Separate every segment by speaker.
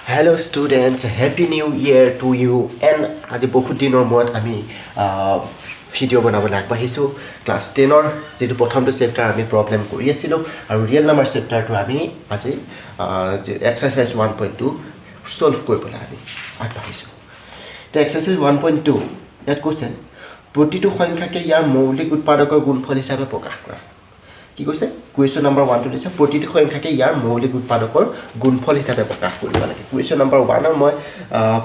Speaker 1: Hello students, happy new year to you. And আজি বহুত দিনৰ মূৰত আমি ভিডিঅ' বনাবলৈ আগবাঢ়িছোঁ। ক্লাছ 10ৰ যিটো প্ৰথমটো চেপ্টাৰ আমি প্ৰব্লেম কৰি আছিলোঁ আৰু ৰিয়েল নাম্বাৰ চেপ্টাৰটো আমি আজি এক্সাৰচাইজ 1.2 ছল্ভ কৰিবলৈ আমি আগবাঢ়িছোঁ। এতিয়া এক্সাৰচাইজ 1.2 ইয়াত কৈছে, প্ৰতিটো সংখ্যাকে ইয়াৰ মৌলিক উৎপাদকৰ গুণফল হিচাপে প্ৰকাশ কৰা। কি কৈছে? কুৱেশ্যন নম্বৰ 1টো দিছে, প্ৰতিটো সংখ্যাকে ইয়াৰ মৌলিক উৎপাদকৰ গুণফল হিচাপে প্ৰকাশ কৰিব লাগে। কুৱেশ্যন নম্বৰ 1ৰ মই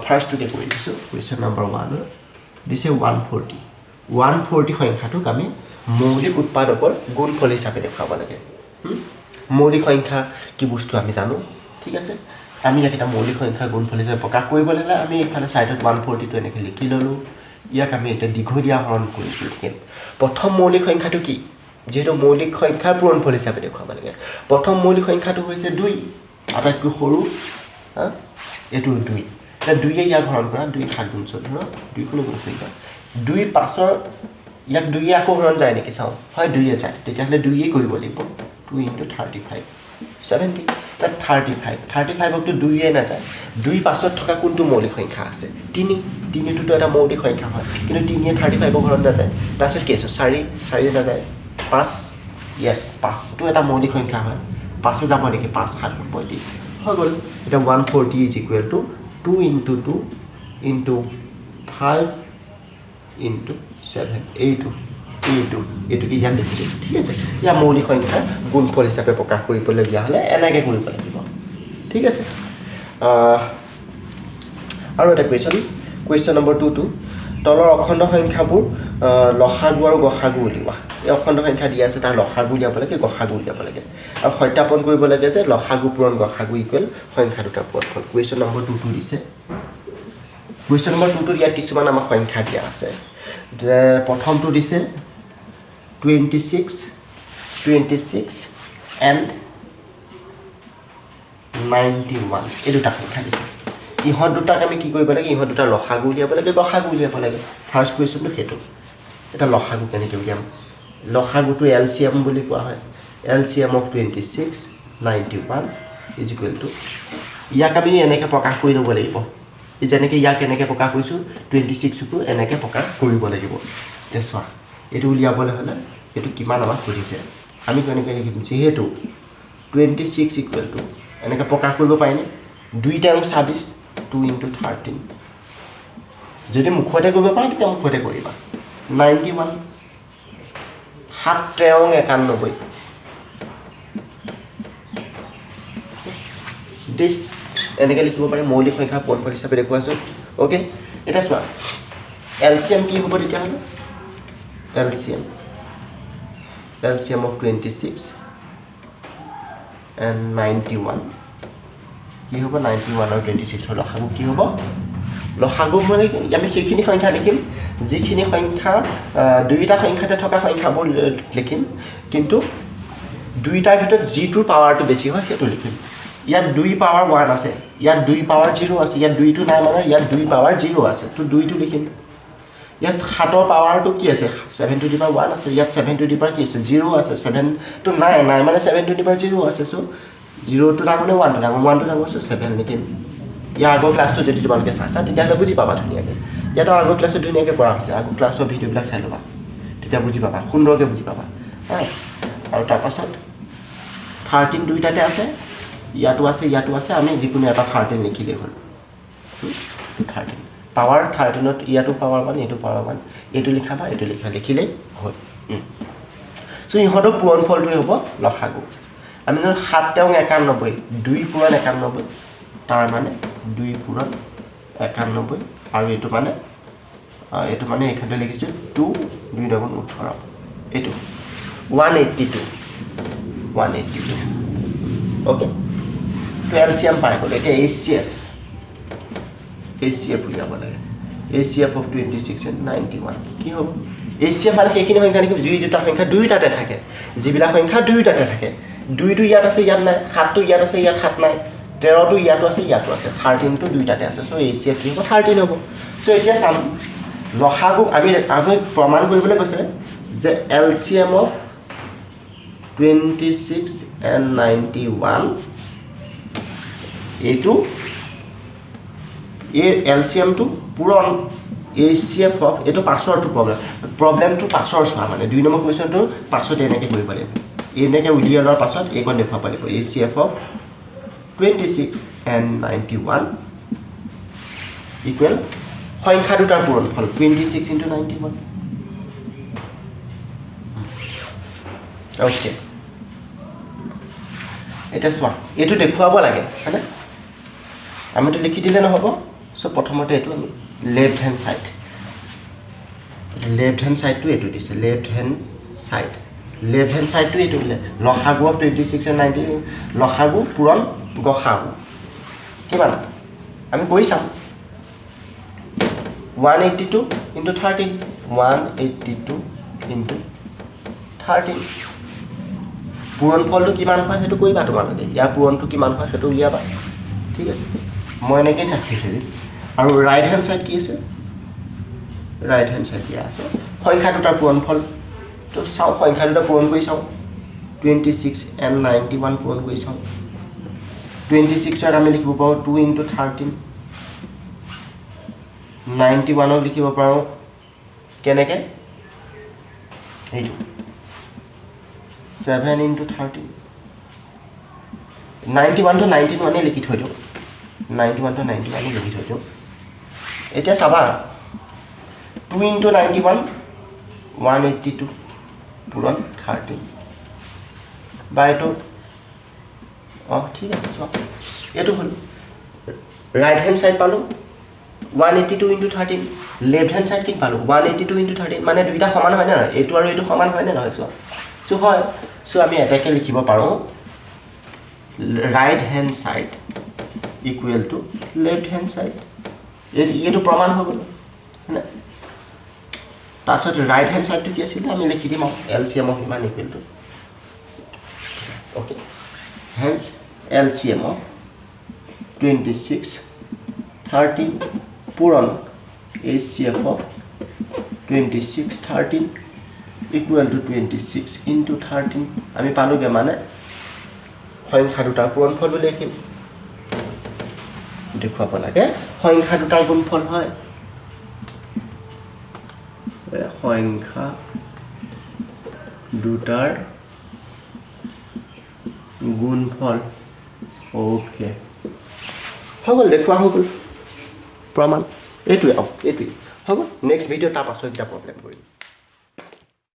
Speaker 1: ফাৰ্ষ্টটোকে কৰি দিছোঁ। কুৱেশ্যন নম্বৰ 1ৰ দিছে 140। 140 সংখ্যাটোক আমি মৌলিক উৎপাদকৰ গুণফল হিচাপে দেখুৱাব লাগে। মৌলিক সংখ্যা কি বস্তু আমি জানো, ঠিক আছে? আমি ইয়াক এটা মৌলিক সংখ্যাৰ গুণফল হিচাপে প্ৰকাশ কৰিবলৈ হ'লে আমি এইফালে ছাইডত 140টো এনেকৈ লিখি ল'লোঁ। ইয়াক আমি এতিয়া দীঘলীয়া হৰণ কৰি থাকিম। প্ৰথম মৌলিক সংখ্যাটো কি? যিহেতু মৌলিক সংখ্যাৰ পূৰণফল হিচাপে দেখুৱাব লাগে, প্ৰথম মৌলিক সংখ্যাটো হৈছে 2, আটাইতকৈ সৰু। এইটো 2। এতিয়া 2য়ে ইয়াক হৰণ কৰা, 2 7 গুণ 14, 2 কোনো গুণ সংখ্যা। 2 5ৰ ইয়াক 2য়ে আকৌ হৰণ যায় নেকি চাওঁ, হয় 2য়ে যায়, তেতিয়াহ'লে 2য়ে কৰিব লাগিব। 2 ইণ্টু 35 70। তাত 35, 35কতো 2য়ে নাযায়। 2 5ত থকা কোনটো মৌলিক সংখ্যা আছে? 3। 3টোতো এটা মৌলিক সংখ্যা হয়, কিন্তু 3য়ে 35ক হৰণ নাযায়। তাৰপিছত কি আছে? 4, 4 নাযায়। 5, য়েছ, 5টো এটা মৌলিক সংখ্যা হয়, 5 যাব নেকি? 5 7 35 হৈ গ'ল। এতিয়া 140 is equal to 2 into 2 into 5 into 7। এইটোকে ইয়াত লিখি দিছোঁ, ঠিক আছে? ইয়াৰ মৌলিক সংখ্যাৰ গুণফল হিচাপে প্ৰকাশ কৰিবলগীয়া হ'লে এনেকৈ কৰিব লাগিব, ঠিক আছে? আৰু এটা কুৱেশ্যন, কুৱেশ্যন নম্বৰ 2টো, তলৰ অখণ্ড সংখ্যাবোৰ লসাগু আৰু গসাগু উলিওৱা। এই অখণ্ড সংখ্যা দিয়া আছে, তাৰ লসাগু উলিয়াব লাগে, গসাগু উলিয়াব লাগে আৰু সত্যাপন কৰিব লাগে যে লসাগু পূৰণ গসাগু ইকুৱেল সংখ্যা দুটাৰ পূৰণফল। কুৱেশ্যন নম্বৰ 2টো দিছে। কুৱেশ্যন নম্বৰ 2টোত ইয়াত কিছুমান আমাক সংখ্যা দিয়া আছে, যে প্ৰথমটো দিছে 26, 26 এণ্ড 91, এই দুটা সংখ্যা দিছে। ইহঁত দুটাক আমি কি কৰিব লাগে? ইহঁত দুটা লসাগু উলিয়াব লাগে, গসাগু উলিয়াব লাগে। ফাৰ্ষ্ট কুৱেশ্যনটো সেইটো। এটা লসাগু কেনেকৈ উলিয়াম? লসাগুটো এল চি এম বুলি কোৱা হয়। L C M of 26 91 is equal to, ইয়াক আমি এনেকৈ প্ৰকাশ কৰি ল'ব লাগিব, যেনেকৈ ইয়াক এনেকৈ প্ৰকাশ কৰিছোঁ, 26কো এনেকৈ প্ৰকাশ কৰিব লাগিব। এতিয়া চোৱা, এইটো উলিয়াবলৈ হ'লে এইটো কিমান আমাক সুধিছে, আমি কেনেকৈ লিখিম? যিহেতু 26 ইকুৱেল টু এনেকৈ প্ৰকাশ কৰিব পাৰিনে? 2 তেৰং 26, 2 ইণ্টু 13। যদি মুখতে কৰিব পাৰা তেতিয়া মুখতে কৰিবা। 91, 7 তেৰং 91, দিছ এনেকৈ লিখিব পাৰি। মৌলিক সংখ্যাৰ পূৰণফল হিচাপে দেখুৱাইছোঁ। অ'কে, এতিয়া চোৱা এল চি এম কি হ'ব তেতিয়াহ'লে? L C M of 26 and 91 কি হ'ব? 91 আৰু 26ৰ লসাগু কি হ'ব? লসাগু মানে আমি সেইখিনি সংখ্যা লিখিম যিখিনি সংখ্যা দুয়োটা সংখ্যাতে থকা সংখ্যাবোৰ লিখিম, কিন্তু দুয়োটাৰ ভিতৰত যিটোৰ পাৱাৰটো বেছি হয় সেইটো লিখিম। ইয়াত 2 পাৱাৰ 1 আছে, ইয়াত 2 পাৱাৰ 0 আছে, ইয়াত 2টো নাই মানে ইয়াত 2 পাৱাৰ 0 আছে, তো 2টো লিখিম। ইয়াত 7ৰ পাৱাৰটো কি আছে? 7 টু the power 1 আছে, ইয়াত 7 টু the power কি আছে? 0 আছে, 7টো নাই, নাই মানে 7 টু the power 0 আছে। চ' 0টো ডাঙৰ নে 1টো ডাঙৰ? 1টো ডাঙৰ, চ' 7 লিখিম। ইয়াৰ আগৰ ক্লাছটো যদি তোমালোকে চাইছা তেতিয়াহ'লে বুজি পাবা ধুনীয়াকৈ। ইয়াতো আগৰ ক্লাছত ধুনীয়াকৈ কৰা হৈছে, আগৰ ক্লাছৰ ভিডিঅ'বিলাক চাই ল'বা, তেতিয়া বুজি পাবা, সুন্দৰকৈ বুজি পাবা। হা, আৰু তাৰপাছত 13 দুইটাতে আছে, ইয়াতো আছে, ইয়াতো আছে, আমি যিকোনো এটা 13 লিখিলেই হ'ল। 13 পাৱাৰ 13ত ইয়াতো পাৱাৰ 1, এইটো পাৱাৰ 1, এইটো লিখা বা এইটো লিখা, লিখিলেই হ'ল। চ' ইহঁতৰ পূৰণফলটোৱে হ'ব লসাগু। আমি ধৰক 7 তেৰং 91, 2 পূৰণ 91, তাৰ মানে 2 পূৰণ 91, আৰু এইটো মানে এইখিনিতে লিখিছোঁ 2 2 দুগুণ 18, এইটো 182, 182। অ'কে, তো এল চি এম পাই গ'ল। এতিয়া এইচ চি এফ উলিয়াব লাগে। H C F of 26 and 91 কি হ'ব? এইচ চি এফ মানে সেইখিনি সংখ্যা লিখিম যি দুটা সংখ্যা দুয়োটাতে থাকে, যিবিলাক সংখ্যা দুয়োটাতে থাকে। 2টো ইয়াত আছে, ইয়াত নাই, 7টো ইয়াত আছে, ইয়াত 7 নাই, 13টো ইয়াতো আছে, ইয়াতো আছে, 13টো দুয়োটাতে আছে। চ' এইচ চি এফ কি হ'ব? 13 হ'ব। চ' এতিয়া চাম লসাগু আমি প্ৰমাণ কৰিবলৈ কৈছে যে L C M of 26 and 91 এইটো এই এল চি এমটো পূৰণ এইচ চি এফ অফ এইটো পাছৰটো প্ৰব্লেম, প্ৰব্লেমটো পাছৰ চোৱা, মানে 2 নম্বৰ কুৱেশ্যনটোৰ পাছত এনেকৈ কৰিব লাগিব, এনেকৈ উলিয়াই লোৱাৰ পাছত এইকণ দেখুৱাব লাগিব। H C F of 26 and 91 equal সংখ্যা দুটাৰ পূৰণফল 26 ইণ্টু 91। অ'কে, এতিয়া চোৱা এইটো দেখুৱাব লাগে হয়নে, আমিতো লিখি দিলে নহ'ব। চ' প্ৰথমতে এইটো আমি left hand side, left hand ছাইডটো এইটো দিছে, left hand side, left hand ছাইডটো এইটো দিলে লসাগু অফ 26 এণ্ড 90, লসাগু পূৰণ গসাগু কিমান আমি কৰি চাওঁ। 182 ইণ্টু 13, 182 ইণ্টু 13, পূৰণফলটো কিমান হয় সেইটো কৰিবা তোমালোকে, ইয়াৰ পূৰণটো কিমান হয় সেইটো উলিয়াবা, ঠিক আছে। মই এনেকৈয়ে থাকি থৈ। আৰু ৰাইট হেণ্ড ছাইড কি আছে, ৰাইট হেণ্ড ছাইড দিয়া আছে সংখ্যা দুটাৰ পূৰণফল। তো চাওঁ সংখ্যা দুটা পূৰণ কৰি চাওঁ, 26 এণ্ড 91 পূৰণ কৰি চাওঁ। 26ত আমি লিখিব পাৰোঁ 2 ইণ্টু 13, 91ক লিখিব পাৰোঁ কেনেকৈ, এইটো 7 ইণ্টু 13, 91টো 91 লিখি থৈ দিওঁ, 91টো 91 লিখি থৈ দিওঁ। এতিয়া চাবা 2 ইণ্টু 91 182 পূৰণ 13 বা এইটো, অঁ ঠিক আছে। চোৱা এইটো হ'ল ৰাইট হেণ্ড ছাইড পালোঁ 182 ইণ্টু 13, লেফ্ট হেণ্ড ছাইড কি পালোঁ 182 ইণ্টু 13, মানে দুইটা সমান হয়নে নহয়, এইটো আৰু এইটো সমান হয়নে নহয় চোৱা। চ' হয়, চ' আমি এটাকে লিখিব পাৰোঁ right hand side equal to left hand side, এইটো প্ৰমাণ হৈ গ'ল হয়নে। তাৰপিছত ৰাইট হেণ্ড ছাইডটো কি আছিলে আমি লিখি দিম আৰু এল চি এম অফ ইমান equal to, okay, hence L C M of 26 13 পূৰণ H C F of 26 13 equal to 26 into 13 আমি পালোঁগৈ, মানে সংখ্যা দুটাৰ পূৰণফল বুলি লিখিম, দেখুৱাব লাগে সংখ্যা দুটাৰ গুণফল হয়, সংখ্যা দুটাৰ গুণফল। অ'কে, হৈ গ'ল, দেখুওৱা হৈ গ'ল প্ৰমাণ, এইটোৱে আৰু এইটোৱেই হৈ গ'ল। নেক্সট ভিডিঅ'ত তাৰ পাছৰকেইটা প্ৰব্লেম কৰিম।